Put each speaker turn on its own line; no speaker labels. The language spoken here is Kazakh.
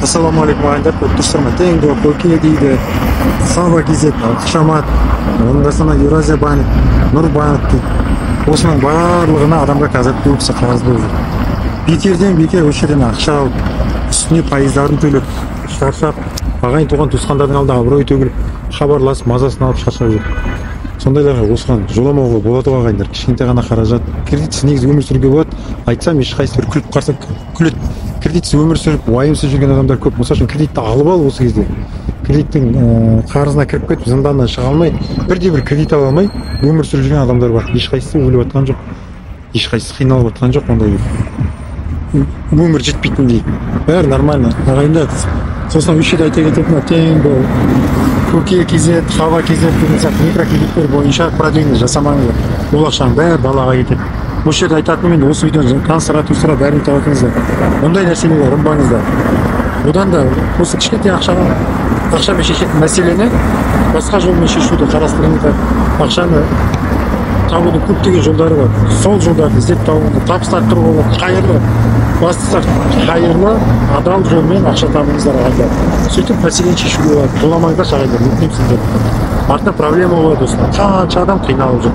Ассалаумағалейкум, ағайындар, көріп тұрсыздар ма? Тенго, Көке дейді, Сава KZ, Ақшамат, онда сана Еуразия банк, Нұр банк дейді. Осының барлығына адамға қазір көбісі қарыз болып жүр. Бекерден бекер осы жерден ақша алып, үстіне пайыздарын төлеп, шаршап, ағайын туған туысқандардың алдында абырой төгіліп, хабарласып, мазасын алып шаршап жүр. Сондайларға осыған жоламауға болады ғой, ағайындар. Кішкентай ғана қаражат, кредитсіз негізі өмір сүруге болады. Айтсам, ешқайсысы бір күліп қараса күледі. Кредитсіз өмір сүріп, уайымсыз жүрген адамдар көп. Мысалы үшін, кредитті алып алып, осы кезде кредиттің қарызына кіріп кетіп, зынданнан шыға алмай, бірде бір кредит ала алмай өмір сүріп жүрген адамдар бар. Ешқайсысы өліп жатқан жоқ, ешқайсысы қиналып жатқан жоқ, ондай өмір жетпейтіндей, бәрі нормально, ағайындар. Сосын осы жерде айта кететін, Тенго, Көке KZ, Хава KZ деген сияқты микрокредиттер бойынша продление жасамаңыздар, ол ақшаның бәрі далаға кетеді. Осы жерде айтатыным, енді осы видеоны таныстыра туыстыра бәрін табатыңыздар, ондай нәрселерге ұрынбаңыздар. Одан да осы кішкентай ақшаға, ақшамен шешетін мәселені басқа жолмен шешуді қарастырыңыздар. Ақшаны табудың көптеген жолдары бар, сол жолдарды іздеп табыңыздар, табысты арттыруға болады. Қайырлы, бастысы қайырлы, адал жолмен ақша табыңыздар, ағайындар. Сөйтіп мәселені шешуге болады. Жоламаңыздаршы, ағайындар, өтінемін сіздерден, артынан проблема болады. Осыдан қанша адам қиналып жүр.